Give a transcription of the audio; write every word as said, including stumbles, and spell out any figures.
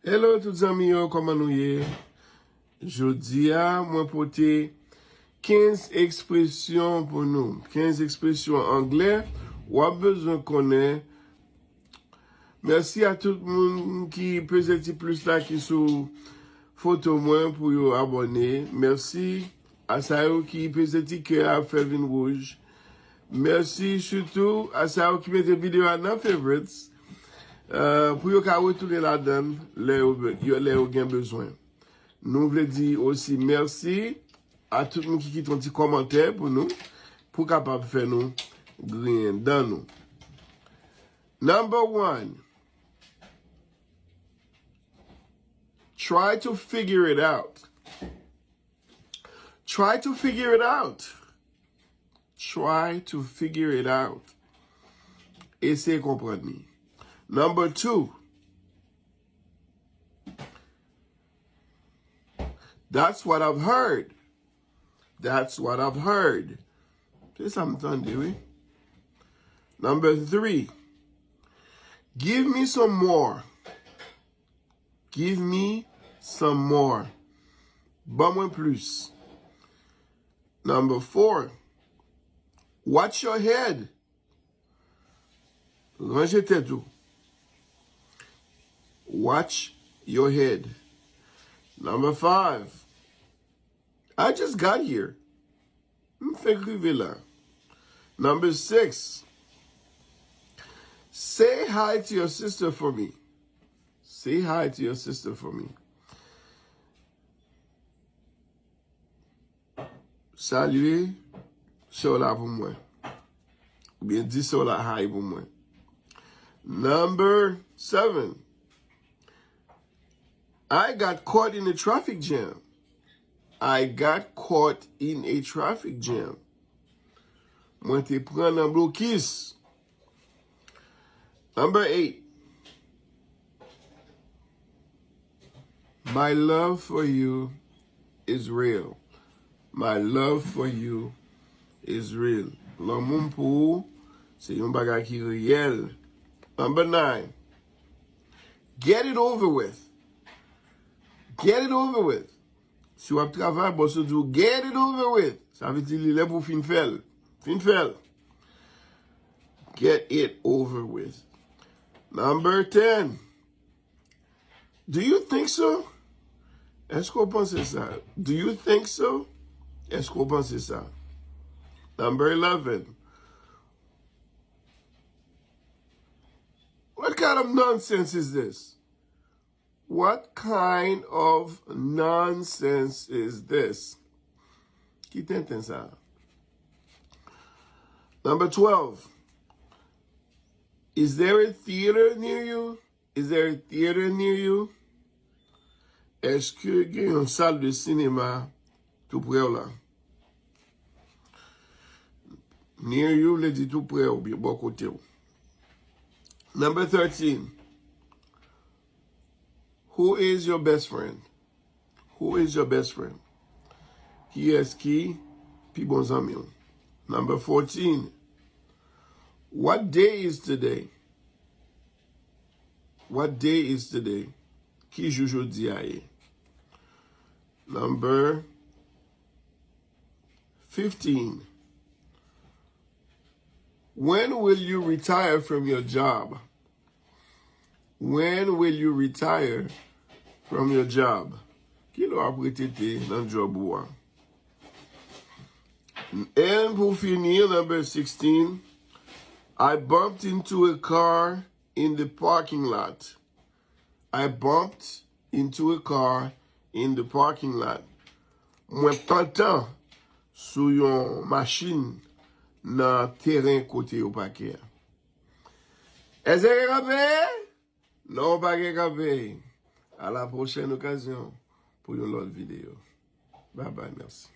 Hello tout zanmi yo, kòman nou ye? Jodi a, mwen pote kenz ekspresyon pou nou. Kenz ekspresyon anglè w ap bezwen konnen. Mèsi a tout moun ki peze ti plis la ki sou foto mwen pou yo abòne. Mèsi a sa yo ki peze ti kè a fè vin wouj. Mèsi sitou a sa yo ki mete videyo a nan favorites, eh, pou yo ka retounen ladan l lè yo, yo, lè yo gen bezwen. Nou vle di osi mèsi a tout moun ki kite yon ti kòmantè pou nou, pou kapab fè nou griyen dan nou. Number one, try to figure it out. Try to figure it out. Try to figure it out. Eseye konprann li. Number two, that's what I've heard. That's what I've heard. Se sa m tande, wi. Number three, give me some more. Give me some more. Ban mwen plis. Number four, watch your head. Ranje tèt ou. Watch your head. Number five, I just got here. M fenk rive la. Number six, say hi to your sister for me. Say hi to your sister for me. Salye sè w la pou mwen. Oubyen di sè w la hi pou mwen. Number seven, I got caught in a traffic jam. I got caught in a traffic jam. Mwen te pran nan blokis. Number eight, my love for you is real. My love for you is real. Lanmou m pou ou se yon bagay ki reyèl. Number nine, get it over with. Get it over with. Si w ap travay, bòs ou di w, get it over with. Sa vle di li lè pou w fin fè l. Fin fè l. Get it over with. Number ten, do you think so? Èske w panse sa? Do you think so? Èske w panse sa? Number eleven, what kind of nonsense is this? What kind of nonsense is this? Ki tenten sa? Number twelve, is there a theater near you? Is there a theater near you? Èske gen yon sal de sinema tou prè w la? Near you vle di tou prè w, byen bò kote w. Number thirteen, who is your best friend? Who is your best friend? Kiyès ki pi bon zanmi w? Number fourteen, what day is today? What day is today? Ki jou jodi a ye? Number fifteen, when will you retire from your job? When will you retire from your job? Kilè w ap retete nan djòb ou a? And pou fini, number sixteen, I bumped into a car in the parking lot. I bumped into a car in the parking lot. Mwen pantan sou yon machin nan teren kote yo pake a. Èske gen kanpe? Non, pa gen kanpe. À la prochaine occasion pou yon lòt videyo. Bye bye, mèsi.